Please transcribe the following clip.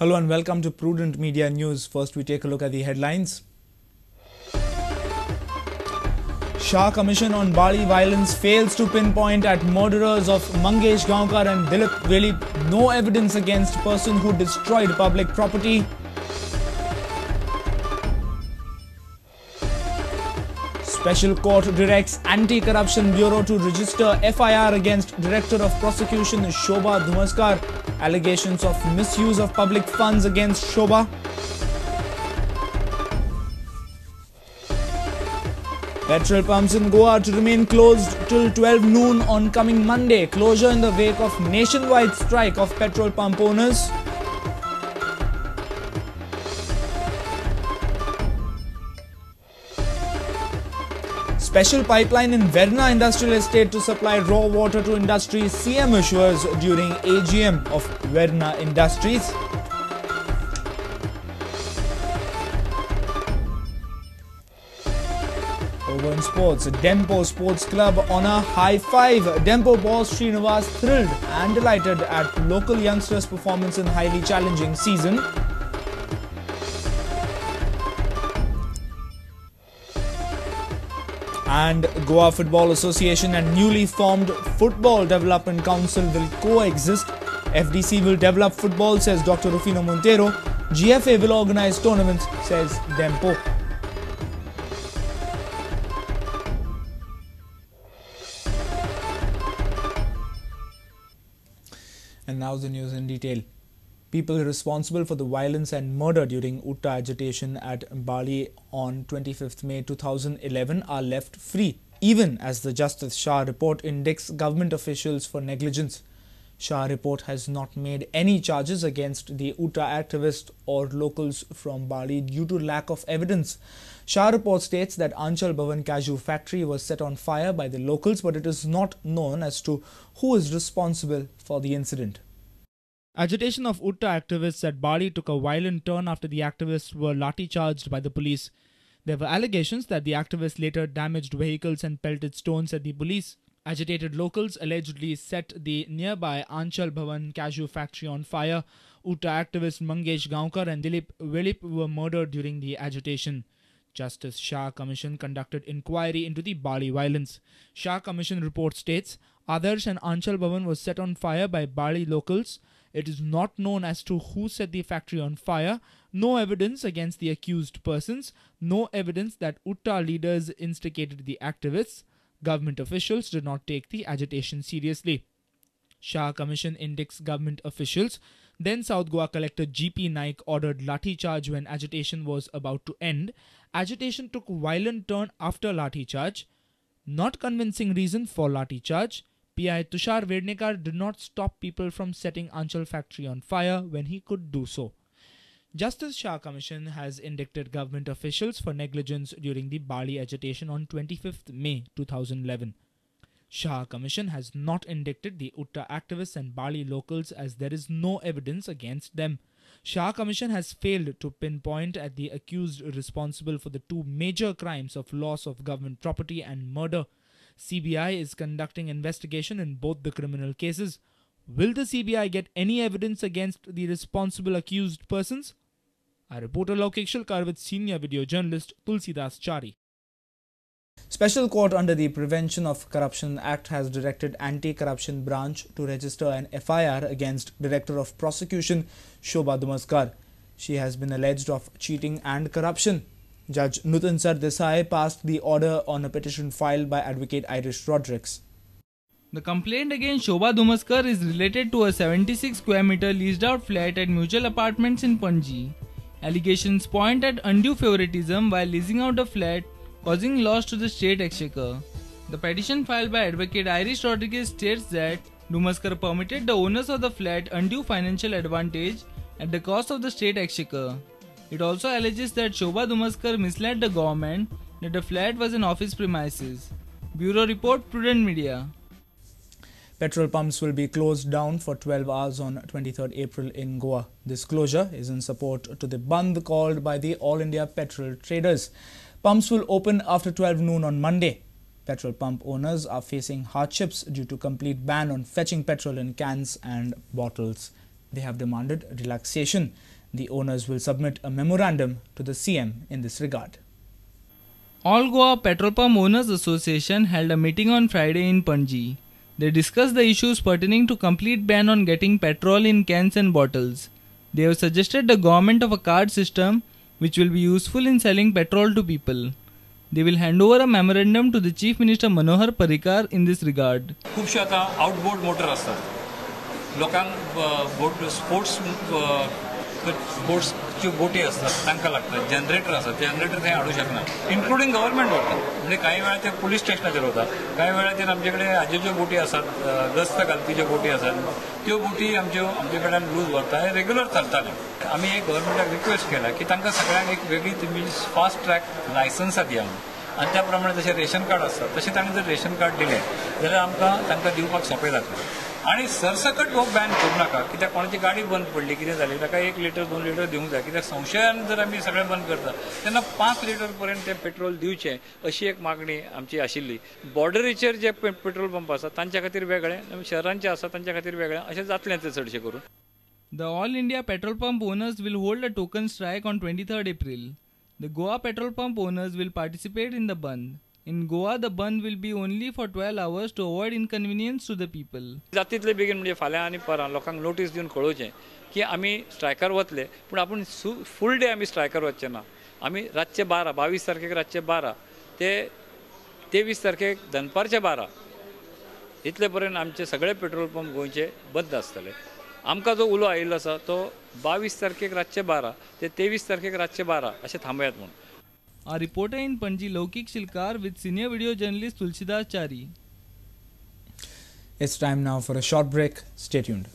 Hello and welcome to Prudent Media News. First we take a look at the headlines. Shah Commission on Balli violence fails to pinpoint at murderers of Mangesh Gaonkar and Dilip Velip. No evidence against person who destroyed public property. Special Court directs Anti-Corruption Bureau to register FIR against Director of Prosecution Shobha Dhumaskar. Allegations of misuse of public funds against Shobha. Petrol pumps in Goa to remain closed till 12 noon on coming Monday. Closure in the wake of nationwide strike of petrol pump owners. Special pipeline in Verna Industrial Estate to supply raw water to industries, CM assures during AGM of Verna Industries. Over in sports, Dempo Sports Club on a high five. Dempo boss Srinivas thrilled and delighted at local youngsters' performance in highly challenging season. And Goa Football Association and newly formed Football Development Council will coexist. FDC will develop football, says Dr. Rufino Montero. GFA will organize tournaments, says Dempo. And now the news in detail. People responsible for the violence and murder during Utta agitation at Balli on 25th May 2011 are left free, even as the Justice Shah report indicts government officials for negligence. Shah report has not made any charges against the Utta activists or locals from Balli due to lack of evidence. Shah report states that Anchal Bhavan Cashew factory was set on fire by the locals, but it is not known as to who is responsible for the incident. Agitation of Utta activists at Balli took a violent turn after the activists were lathi-charged by the police. There were allegations that the activists later damaged vehicles and pelted stones at the police. Agitated locals allegedly set the nearby Anchal Bhavan Cashew factory on fire. Utta activists Mangesh Gaonkar and Dilip Velip were murdered during the agitation. Justice Shah Commission conducted inquiry into the Balli violence. Shah Commission report states, Adarsh and Anchal Bhavan was set on fire by Balli locals. It is not known as to who set the factory on fire. No evidence against the accused persons. No evidence that Utta leaders instigated the activists. Government officials did not take the agitation seriously. Shah Commission indicts government officials. Then South Goa Collector GP Naik ordered lathi charge when agitation was about to end. Agitation took violent turn after lathi charge. Not convincing reason for lathi charge. PI Tushar Vednekar did not stop people from setting Anchal factory on fire when he could do so. Justice Shah Commission has indicted government officials for negligence during the Balli agitation on 25th May 2011. Shah Commission has not indicted the Utta activists and Balli locals as there is no evidence against them. Shah Commission has failed to pinpoint at the accused responsible for the two major crimes of loss of government property and murder. CBI is conducting investigation in both the criminal cases. Will the CBI get any evidence against the responsible accused persons? Our reporter Laukik Shilkar with senior video journalist Tulsidas Chari. Special Court under the Prevention of Corruption Act has directed Anti-Corruption Branch to register an FIR against Director of Prosecution Shobha Dhumaskar. She has been alleged of cheating and corruption. Judge Nutan Sardesai passed the order on a petition filed by Advocate Irish Rodrigues. The complaint against Shobha Dhumaskar is related to a 76 square meter leased out flat at Mutual Apartments in Panji. Allegations point at undue favoritism while leasing out a flat, causing loss to the state exchequer. The petition filed by Advocate Irish Rodrigues states that Dhumaskar permitted the owners of the flat undue financial advantage at the cost of the state exchequer. It also alleges that Shobha Dhumaskar misled the government that the flat was an office premises. Bureau Report, Prudent Media. Petrol pumps will be closed down for 12 hours on 23rd April in Goa. This closure is in support to the bandh called by the All India Petrol Traders. Pumps will open after 12 noon on Monday. Petrol pump owners are facing hardships due to complete ban on fetching petrol in cans and bottles. They have demanded relaxation. The owners will submit a memorandum to the CM in this regard. All Goa Petrol Pump Owners Association held a meeting on Friday in Panaji. They discussed the issues pertaining to complete ban on getting petrol in cans and bottles. They have suggested the government of a card system which will be useful in selling petrol to people. They will hand over a memorandum to the Chief Minister Manohar Parrikar in this regard. खुबश्यो आतां outboard motor आसतात, लोकांक बोट sports स्पोर्ट्सच्यो बोटी आसतात तांकां लागतात, generator आसतात, generator थंय हाडूंक शकना, इन्क्लुडींग गव्हर्मेंट वता. म्हणजे कांय वेळार ते पुलीस स्टेशनाचेर वता, कांय वेळाचेर आमचे कडेन हाज्यो ज्यो बोटी आसात, गस्त घालपी ज्यो बोटी आसात त्यो बोटी आमच्यो आमचे कडल्यान लूज व्हरता. हें रेगुलर चलतालें. आमी एक गव्हर्मेंटाक रिक्वेस्ट केला की तांकां सगळ्यांक एक वेगळी तुमी फास्ट ट्रॅक लायसन्सां दिया म्हणून, आनी त्या प्रमाणे जशें रेशन कार्ड आसता तशें तांणी जर रेशन कार्ड दिलें जाल्यार आमकां तांकां दिवपाक सोंपें जातलें. आनी सरसकट हो बॅन करूं नाका, कित्याक कोणाची गाडी बंद पडली कितें जालें ताका 1 लिटर 2 लिटर दिवंक जाय, कित्याक संशयान जर आमी सगळें बंद करता तेन्ना 5 लिटर पर्यंत तें पेट्रोल दिवचें अशी एक मागणी आमची आशिल्ली. बॉर्डरीचेर जे पेट्रोल पंप आसा तांच्या खातीर वेगळें, शहरांचे आसा तांच्या खातीर वेगळें अशें जातलें तें चडशें करून. The All India Petrol Pump Owners will hold a token strike on 23rd April. The Goa Petrol Pump Owners will participate in the bandh. In Goa, the bandh will be only for 12 hours to avoid inconvenience to the people. जातीतले बेगीन म्हणजे फाल्यां आनी परां लोकांक notice दिवन कळोवचें की आमी स्ट्रायकार वतले, पूण आपूण फूल डे आमी स्ट्रायकार वचचे ना. आमी रातचे 12, 22 तारखेक रातचे 12 ते 23 तारखेक दनपारचे 12 इतले पर्यंत आमचे सगळे पेट्रोल पंप गोंयचे बंद आसतले. आमकां जो उलो आयिल्लो आसा तो 22 तारखेक रातचे 12 ते 23 तारखेक रातचे 12 अशें थांबयात म्हणून. Our reporter in Panaji, Laukik Shilkar, with senior video journalist Tulsidas Chari. It's time now for a short break. Stay tuned.